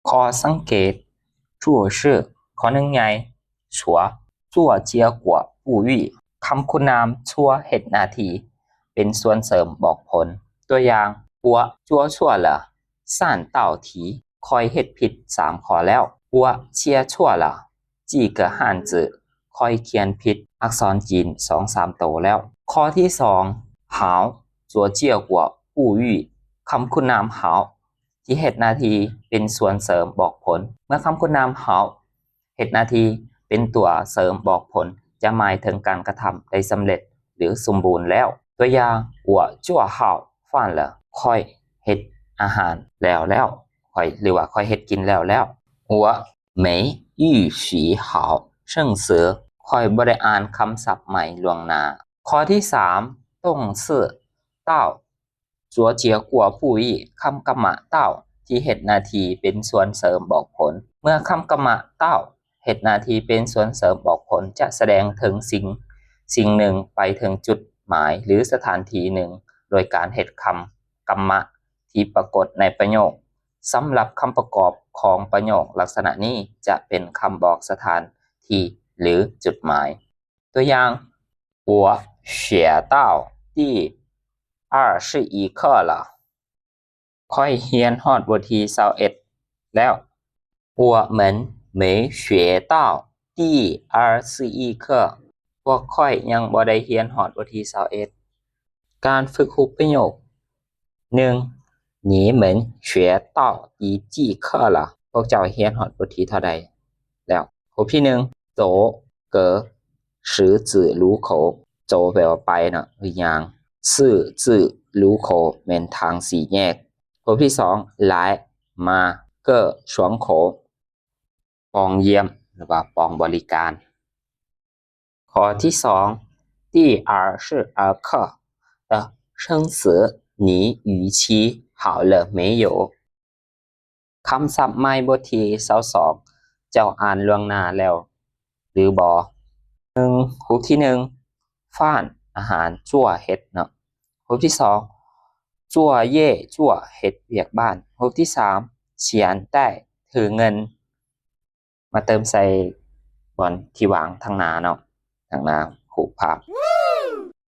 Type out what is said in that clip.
ຂໍ້ສັງເກດ 注释 ຂໍ້ໜຶ່ງໃຫຍ່ ชัວ 做结果不预 ຄຳຄຸນນາມ ชัວ ເຮັດໜ້າທີ່ເປັນສ່ວນເສີມບອກຜົນ. ຕົວຢ່າງ 我做错了三道题 ຂ້ອຍເຮັດຜິດສາມຂໍ້ແລ້ວ. 我写错了几个汉字 ຂ້ອຍຂຽນຜິດອັກສອນຈີນສອງສາມໂຕແລ້ວ. ຂໍ້ທີສອງ 好做结果不预 ຄຳຄຸນນາມ 好 ທີ່ເຮັດໜ້າທີ່ເປັນສ່ວນເສີມບອກຜົນ. ເມື່ອຄຳຄຸນນາມ 好 ເຮັດໜ້າທີ່ເປັນຕົວເສີມບອກຜົນ ຈະໝາຍເຖິງການກະທຳໄດ້ສຳເລັດ ຫຼື ສົມບູນແລ້ວ. ຕົວຢ່າງ 我做好饭了 ຂ້ອຍເຮັດອາຫານແລ້ວແລ້ວ ຂ້ອຍ ຫຼືວ່າຂ້ອຍເຮັດກິນແລ້ວແລ້ວ. 我没预习好生词 ຂ້ອຍບໍ່ໄດ້ອ່ານຄຳສັບໃໝ່ລ່ວງໜ້າ. ຂໍ້ທີສາມ 动词到 做结果不预 ຄຳກຳມະ 到 ທີ່ເຮັດໜ້າທີ່ເປັນສ່ວນເສີມບອກຜົນ. ເມື່ອຄຳກຳມະ 到 ເຮັດໜ້າທີ່ເປັນສ່ວນເສີມບອກຜົນ ຈະສະແດງເຖິງສິ່ງສິ່ງໜຶ່ງໄປເຖິງຈຸດໝາຍ ຫຼື ສະຖານທີ່ໜຶ່ງ ໂດຍການເຮັດຄຳກຳມະທີ່ປາກົດໃນປະໂຫຍກ. ສຳລັບຄຳປະກອບຂອງປະໂຫຍກລັກສະນະນີ້ ຈະເປັນຄຳບອກສະຖານທີ່ ຫຼື ຈຸດໝາຍ. ຕົວຢ່າງ 我学到第二十一课了 ຂ້ອຍຮຽນຮອດບົດທີຊາວເອັດແລ້ວ. 我们没学到第二十一课 ພວກຂ້ອຍຍັງບໍ່ໄດ້ຮຽນຮອດບົດທີຊາວເອັດ. ການຝຶກຮູບປະໂຫຍກ ໜຶ່ງ 你们学到第几课了 ພວກເຈົ້າຮຽນຮອດບົດທີເທົ່າໃດແລ້ວ? ຮູບທີໜຶ່ງ 走 个 十字路口 ໂຈ ແປວ່າໄປເນາະ ຫຼື ຍ່າງ 十字路口 ແມ່ນທາງສີ່ແຍກ. ຮູບທີສອງ 来 ມາ 个 窗口 ປ່ອງຢ້ຽມ ຫຼືວ່າປ່ອງບໍລິການ. ຂໍ້ທີສອງ 第二十二课的生词 你预习好了没有 ຄຳສັບໃໝ່ບົດທີຊາວສອງ ເຈົ້າອ່ານລ່ວງໜ້າແລ້ວຫຼືບໍ່? ໜຶ່ງ ຮູບທີໜຶ່ງ 饭 ອາຫານ 做 ເຮັດເນາະ. ຮູບທີສອງ 作业做 ເຮັດວຽກບ້ານ. ຮູບທີສາມ 钱袋 ຖືເງິນ ມາເຕີມໃສ່ບ່ອນທີ່ວາງທາງໜ້າເນາະ ທາງໜ້າຮູບພາບ.